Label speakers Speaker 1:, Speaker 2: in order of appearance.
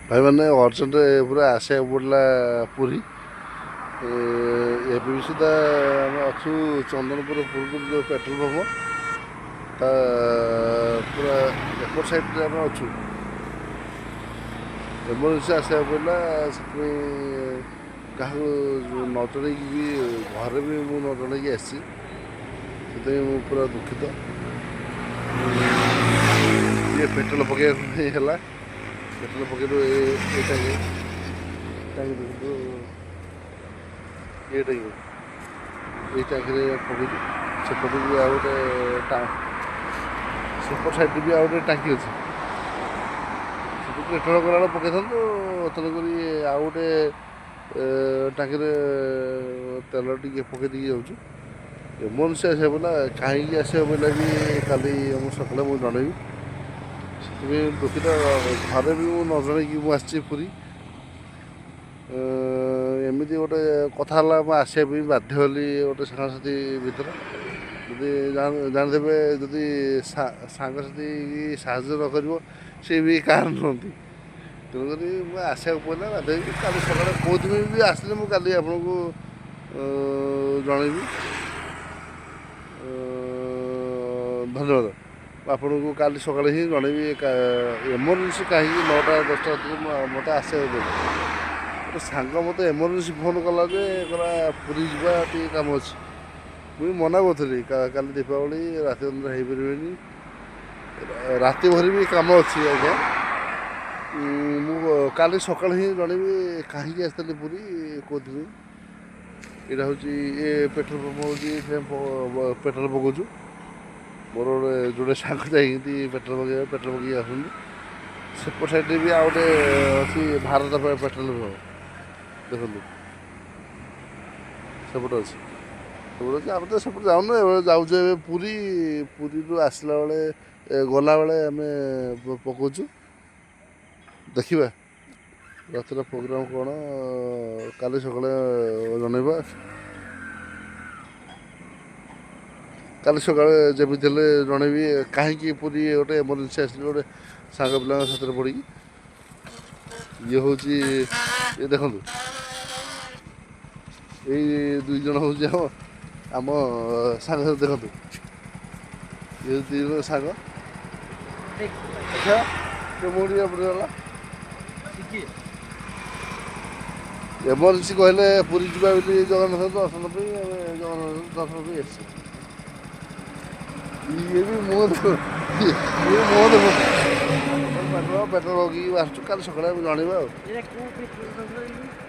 Speaker 1: ଭାଇମାନେ, ଅର୍ଜେଣ୍ଟ ପୁରା ଆସିବାକୁ ପଡ଼ିଲା ପୁରୀ। ଏବେ ବି ସୁଦ୍ଧା ଆମେ ଅଛୁ ଚନ୍ଦନପୁର ପୂର୍ବରୁ ଯେଉଁ ପେଟ୍ରୋଲ ପମ୍ପ, ତା ପୁରା ଏପଟ ସାଇଡ଼୍ରେ ଆମେ ଅଛୁ। ଏମର୍ଜେନ୍ସି ଆସିବାକୁ ପଡ଼ିଲା, ସେଥିପାଇଁ କାହାକୁ ନ ଜଣେଇକି ବି, ଘରେ ବି ମୁଁ ନ ଜଣେଇକି ଆସିଛି। ସେଥିପାଇଁ ମୁଁ ପୁରା ଦୁଃଖିତ। ଇଏ ପେଟ୍ରୋଲ ପକାଇବା ପାଇଁ ହେଲା। ପେଟ୍ରୋଲ ପକେଇଲୁ। ଏ ଟାଙ୍କି ଟାଙ୍କି ଦେଖନ୍ତୁ, ଏ ଟାଙ୍କି, ଏଇ ଟାଙ୍କିରେ ପକେଇଛୁ। ସେପଟେ ବି ଆଉ ଗୋଟେ, ସେପଟ ସାଇଡ଼୍ରେ ବି ଆଉ ଗୋଟେ ଟାଙ୍କି ଅଛି। ସେପଟେ ପେଟ୍ରୋଲ କଲାବେଳେ ପକେଇଥାନ୍ତୁ। ତେଣୁକରି ଆଉ ଗୋଟେ ଟାଙ୍କିରେ ତେଲ ଟିକେ ପକେଇ ଦେଇକି ଯାଉଛୁ। ଏମର୍ଜେନ୍ସି ଆସିବାକୁ ପଡ଼ିଲା। କାହିଁକି ଆସିବାକୁ ପଡ଼ିଲା ବି କାଲି ମୁଁ ସକାଳେ ମୁଁ ଜଣେଇବି। ସେଥିପାଇଁ ଦୁଃଖିତ। ଘରେ ବି ମୁଁ ନ ଜଣେଇକି ମୁଁ ଆସିଛି ପୁରୀ। ଏମିତି ଗୋଟେ କଥା ହେଲା, ମୁଁ ଆସିବା ପାଇଁ ବାଧ୍ୟ ହେଲି ଗୋଟେ ସାଙ୍ଗସାଥି ଭିତରେ। ଯଦି ଜାଣିଦେବେ, ଯଦି ସାଙ୍ଗସାଥି ସାହାଯ୍ୟ ନ କରିବ, ସେ ବି କାହାର ନୁହନ୍ତି। ତେଣୁକରି ମୁଁ ଆସିବାକୁ ପଡ଼ିଲା ବାଧ୍ୟ ହେଇକି। କାଲି ସକାଳେ କେଉଁଥିପାଇଁ ବି ଆସିଲେ, ମୁଁ କାଲି ଆପଣଙ୍କୁ ଜଣେଇବି। ଧନ୍ୟବାଦ। ମୁଁ ଆପଣଙ୍କୁ କାଲି ସକାଳେ ହିଁ ଜଣେଇବି ଏମର୍ଜେନ୍ସି କାହିଁକି 9ଟା 10ଟା ରାତିରେ ମୋତେ ଆସିବାକୁ ପଡ଼ିଲା। ଗୋଟେ ସାଙ୍ଗ ମୋତେ ଏମର୍ଜେନ୍ସି ଫୋନ୍ କଲା ଯେ କହିଲା, ପୁରୀ ଯିବା, ଟିକେ କାମ ଅଛି। ମୁଁ ବି ମନା କରୁଥିଲି, କାଲି ଦୀପାବଳି, ରାତି ଅନିଦ୍ରା ହେଇପାରିବେନି, ରାତି ଭରି ବି କାମ ଅଛି ଆଜ୍ଞା। ମୁଁ କାଲି ସକାଳେ ହିଁ ଜଣେଇବି କାହିଁକି ଆସିଥିଲି ପୁରୀ, କେଉଁଥିପାଇଁ। ଏଇଟା ହେଉଛି ଏ ପେଟ୍ରୋଲ ପମ୍ପ ହେଉଛି, ଏଠି ଆମେ ପେଟ୍ରୋଲ ପକାଉଛୁ। ମୋର ଗୋଟେ ଯୋଡ଼େ ସାଙ୍ଗ ଯାଇଛନ୍ତି ପେଟ୍ରୋଲ ପକେଇବା, ପେଟ୍ରୋଲ ପକେଇକି ଆସନ୍ତି। ସେପଟ ସାଇଡ଼୍ରେ ବି ଆଉ ଗୋଟେ ଅଛି ଭାରତ ପେଟ୍ରୋଲ ପମ୍ପ, ଦେଖନ୍ତୁ, ସେପଟେ ଅଛି, ସେପଟେ ଅଛି। ଆମେ ତ ସେପଟେ ଯାଉନୁ, ଏବେ ଯାଉଛୁ ଏବେ ପୁରୀ। ପୁରୀରୁ ଆସିଲା ବେଳେ, ଗଲାବେଳେ ଆମେ ପକାଉଛୁ। ଦେଖିବା ରାତିର ପ୍ରୋଗ୍ରାମ୍ କ'ଣ, କାଲି ସକାଳେ ଜଣେଇବା। କାଲି ସକାଳେ ଯେମିତି ହେଲେ ଜଣେଇବି କାହିଁକି ପୁରୀ ଗୋଟେ ଏମର୍ଜେନ୍ସି ଆସିଲି ଗୋଟେ ସାଙ୍ଗ ପିଲାଙ୍କ ସାଥିରେ ପଡ଼ିକି। ଇଏ ହେଉଛି, ଇଏ ଦେଖନ୍ତୁ, ଏଇ ଦୁଇ ଜଣ ହେଉଛି ଆମ ସାଙ୍ଗ। ଦେଖନ୍ତୁ, ଇଏ ଦୁଇ ଜଣ ସାଙ୍ଗ। ଆଚ୍ଛା, ମୁଁ ଟିକେ ଏପଟେ ଗଲା। ଏମର୍ଜେନ୍ସି କହିଲେ ପୁରୀ ଯିବା ବୋଲି, ଜଗନ୍ନାଥ ଦର୍ଶନ ପାଇଁ। ଆମେ ଜଗନ୍ନାଥ ଦର୍ଶନ ପାଇଁ ଆସିଛୁ। ଇଏ ବି ମୁହଁ ଦେଖ, ଇଏ ମୁହଁ ଦେଖନ୍ତୁ। ପେଟ୍ରୋଲ ପେଟ୍ରୋଲ ପକେଇକି ଆସୁଛୁ। କାଲି ସକାଳେ ଆମେ ଜଣେଇବା ଆଉ।
Speaker 2: ଏଇଟା କୋଉ ପେଟ୍ରୋଲ ପମ୍ପ?